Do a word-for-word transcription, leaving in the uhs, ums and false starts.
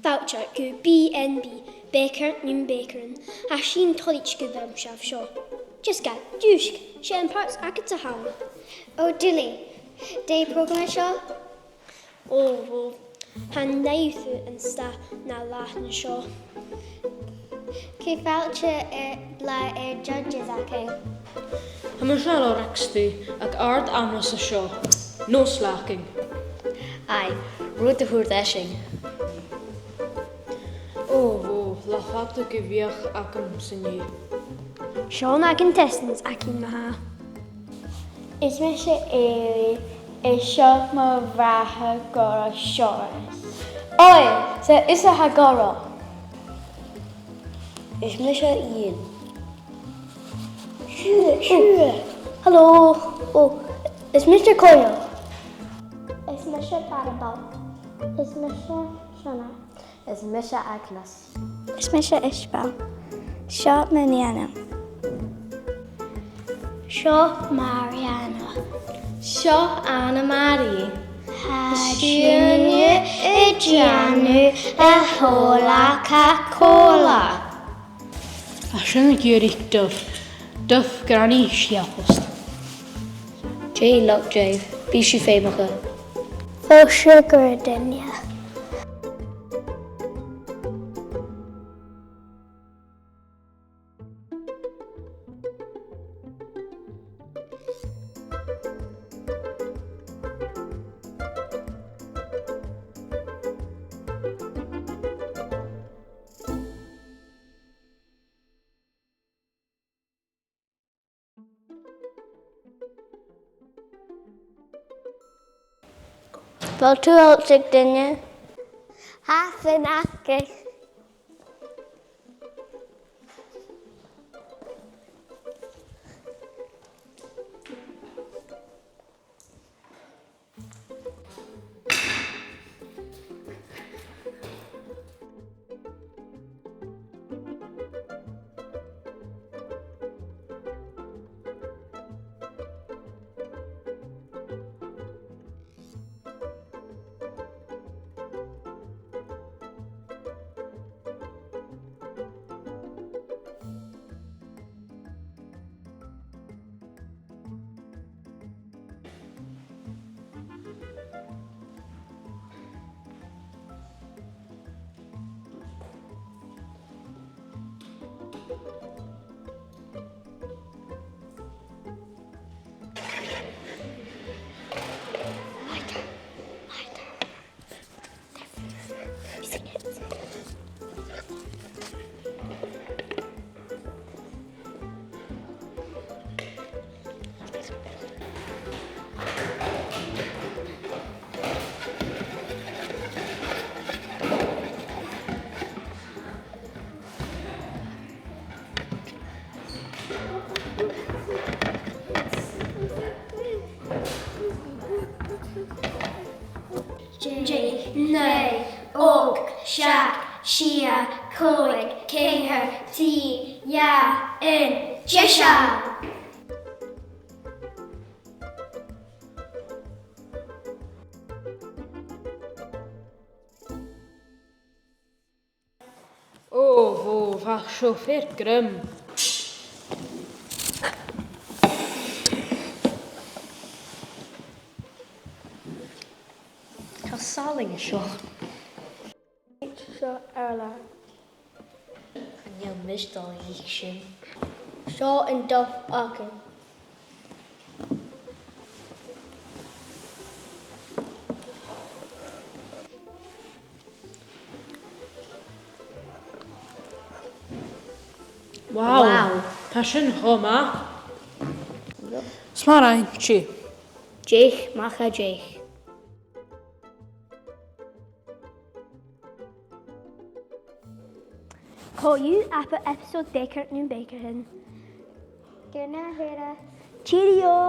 Fàilte gu B N B, Bèicear nam Bèicearan. Tha sinn toilichte gum bi sibh an seo. Just gad dhùisg, 's e am pàirt agad a th' ann. Ò, Dilly, dè am prògram a tha seo? Ò, ò, tha naidheachd an-seo na làithean seo. Ceart gu leòr, eh, le, eh, judges againn. Tha mise Laura Axtee, ag àrd-amhras an seo. No slacking. Aye, rud a thuirt esan. Ò, ò, làithean gu bhith agam san-dè. Seo na contestants againn ma-thà. Is mise Eilidh, is seo mo bhràthair ghoirid Seòras. Oi, 's e thusa a tha ghoirid. Is mise Iain. Siuthad, siuthad. Hello. Ò, is mise Coinneach. Is mise Annabel. Is mise Seonag. Is mise Agnes. Is mise Iseabail. Seo mo nighean. Seo Mariana. Seo Anna Marie. Tha sinne a' dèanamh a h-uile càil còmhla. Tha sinn ag iarraidh duff, duff granny seachad. Dè luchd-duff, bidh sibh feumach air. Fo siud gu dearbh. Bheil thu a' tuigsinn, duine? Tha sin agad. Deich, naoi, ochd, seachd, sia, còig, ceithir, trì, dhà, aon, deiseil! Ò, bhò, bha seo fìor ghreim. Tha salann an seo. Seo Arla. Chan eil mise dol a dh'ith sin. Seo an duff againn. Wow. Wow. Tha sin cho math. Yep. 'S math a rinn sibh. Deich, a-mach à deich. Cò dhiubh a bha episode Bèicear nam Bèicearan? Gu na h-aire. Cheerio!